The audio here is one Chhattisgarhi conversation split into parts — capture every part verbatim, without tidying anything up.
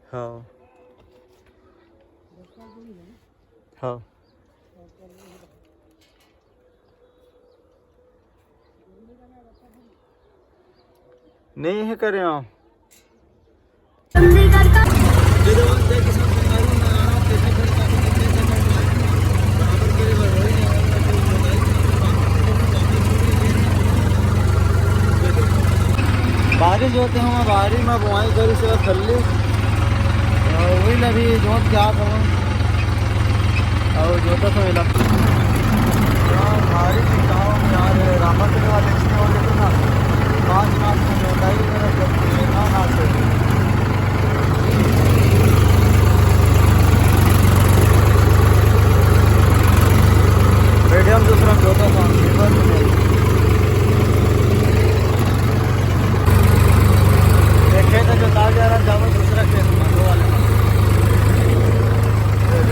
हाँ। हाँ। नहीं है करे हो। बारिश होते हुए बारी में बुआई करी से फल्ली। और वही ना भी जोत क्या था। और जोता तो मिला। यार, भारी चिंता हो यार, रामा के वाले इसने हो गए थे ना, पाँच मास में जोता ही मेरा सब कुछ है, ना, ना, से। मीडियम दूसरा जोता था, एक खेत है जो तार जा रहा, जाओ दूसरा खेत में, वो वाले में।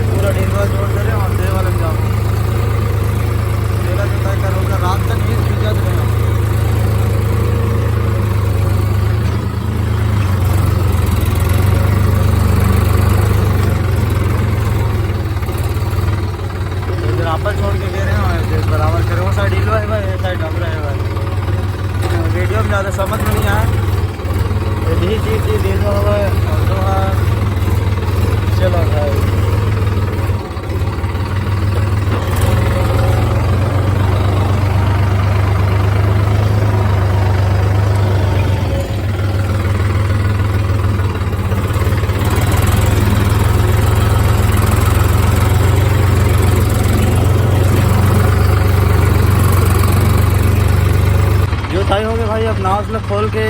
पूरा ढीलवा जोड़ दे रहे हैं और दे वाले में जाओ। मेरा जो तय करोगे, रात तक भी खींचा दे रहे हैं। इधर आपस छोड़ के गए रहे हैं, बराबर करे। वो साइड हिलवा है भाई, ये साइड डबरा है भाई। वीडियो में ज़्यादा समझ में नहीं आया। यही चीज थी, दे दो हमें, और दो है। चलो भाई। जोताई हो गई भाई, अब नास ला खोल के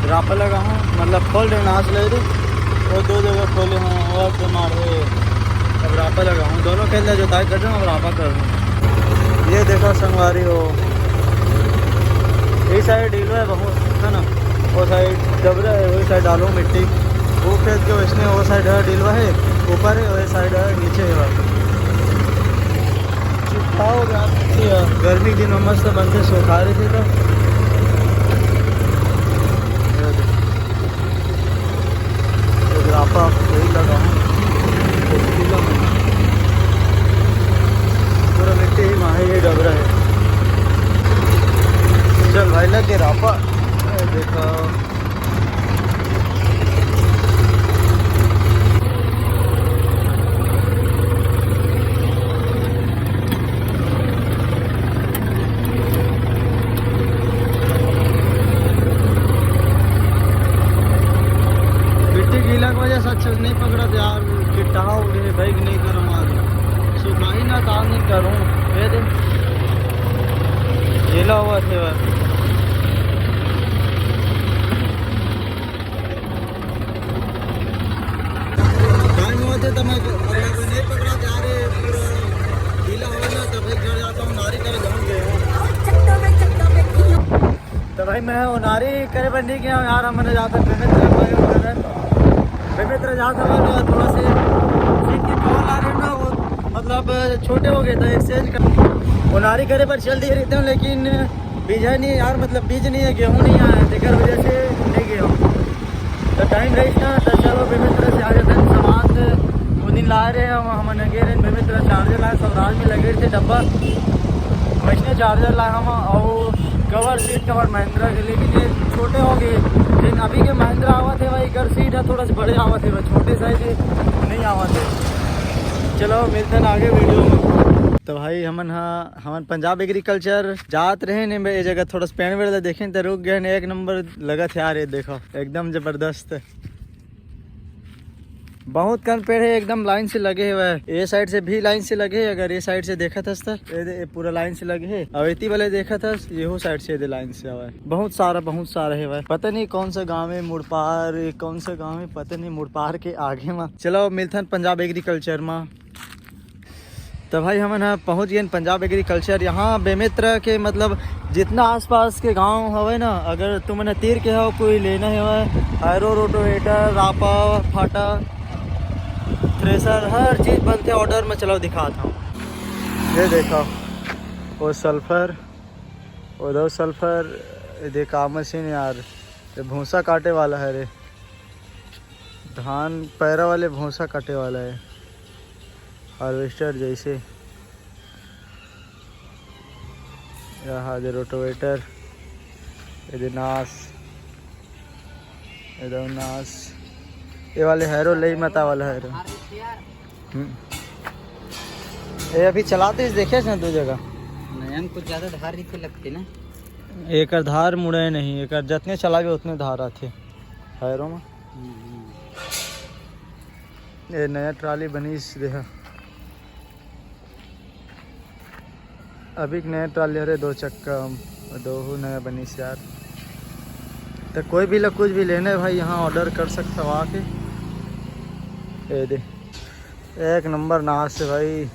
रापा लगा हूँ, मतलब खोल दे नास ले रे, वो दो जगह खोले हूँ और तो मारे। अब रापा लगा हूँ, दोनों खेत ला जोताई कर रहे हूँ, अब रापा कर रहे हूँ। ये देखो संगवारी हो, ये साइड ढीलो है बहुत, है ना, वो साइड डबरा है, वो साइड डालो मिट्टी, वो खेत जो इसने वो साइड है ढीलो है, ऊपर है, वो साइड है नीचे है। चिपकाओ यार, अच्छी है। गर्मी के दिन में मस्त बनते, सुखा रहे थे तो। ये रापा यही लगा है। पूरा मिट्टी ही माही ये डबरा है। चल भाई, लग गए रापा। ये देखो। मिट्टी गीला के वजह से अच्छा नहीं पकड़ा था यार, गिट्टा उड़े भाई, नहीं करूँ आज, सुखाई ना काम नहीं करूँ। ये दे, गीला हुआ थे बस। टाइम होते तो मैं, अरे, अब नहीं पकड़ा जा रहे, पूरा गीला हो ना, तो फिर घर जाता हूँ, नारी कर जाऊँगे। तो भाई, मैं ओनारी करे बर नहीं गया हूँ यार, हमने जाता बेमित्र, बेमित्र जाता हूँ तो थोड़ा से सीट की कॉल आ रही है ना, वो मतलब छोटे हो गए थे, एक्सचेंज कर ओनारी करे पर चल दिए रहते हूँ, लेकिन बीज है नहीं यार, मतलब बीज नहीं है, गेहूँ नहीं आया, तेकर वजह से नहीं गया हूँ। तो टाइम वेस्ट ना, तो चलो बेमित्र से आ जाते हैं। सामान तो वो दिन ला रहे हैं, हम, हम गे रहे बेमित्र, चार्जर लाए, सब राज में लगे रहे थे डब्बा, वैसने चार्जर लाए हम, और कवर सीट कवर महिंद्रा के, लेकिन ये छोटे हो गए। लेकिन अभी के महिंद्रा आवत है भाई, एकर सीट है थोड़ा सा बड़े आवत है, छोटे साइज नहीं आवत है। चलो मिलते हैं आगे वीडियो में। तो भाई हमन हा, हमन पंजाब एग्रीकल्चर जात रहे ने, ये जगह थोड़ा सा पेड़ वेड़ ला देखें तो रुक गए ने। एक नंबर लगत है यार, ये देखो एकदम जबरदस्त, बहुत कम पेड़ है, एकदम लाइन से लगे हुए हैं। ये साइड से भी लाइन से लगे हैं, अगर ये साइड से देखत हस त ये दे, ये पूरा लाइन से लगे है। अब एती वाले देखत हस, येहू साइड से ये दे लाइन से आवे है। बहुत सारा, बहुत सारा है भाई। पता नहीं कौन सा गांव है मुड़पार, ये कौन सा गांव है, पता नहीं, मुड़पार के आगे मा। चलो मिलथन पंजाब एग्रीकल्चर मा। तो भाई हमन ह पहुंच गए पंजाब एग्रीकल्चर। यहाँ बेमेतरा के मतलब जितना आसपास के गांव हवे ना, अगर तुमन तीर के हो, कोई लेना हवे, हैरो, रोटोवेटर, रापा, फाटा, थ्रेसर, हर चीज बनते ऑर्डर में। चलो दिखाता हूँ, ये देखो, वो सल्फर, वो दो सल्फर, ये देखा मशीन यार, ये भूसा काटे वाला है रे। धान पैरा वाले भूसा काटे वाला है, हार्वेस्टर जैसे। यहाँ दे रोटोवेटर, ये दे नास, ये दे नास, ये वाले हैरो, लई मता वाला हैरो। हम्म। ये अभी चलाते ही देखे ना दो जगह। नयन कुछ ज्यादा धार नहीं लगती ना। एकर धार मुड़े नहीं, एकर जतने चलावे उतने धार आथे हैरो में। ये नया ट्राली बनीस देहा। अभी एक नया ट्राली हरे, दो चक्का, दो नया बनीस यार। तो कोई भी ला कुछ भी लेना है भाई, यहाँ ऑर्डर कर सकता हो आके। ये दे, एक नंबर नास है भाई।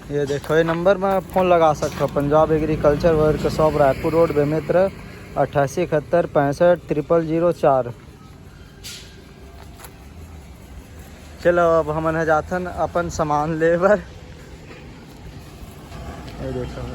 ये देखो, ये नंबर में फ़ोन लगा सकते हो, Punjab agriculture workshop, Raipur road, Bemetara, अट्ठासी इकहत्तर पैंसठ ट्रिपल जीरो चार। चलो, अब हमन ह जाथन अपन सामान ले बर। ये देखो।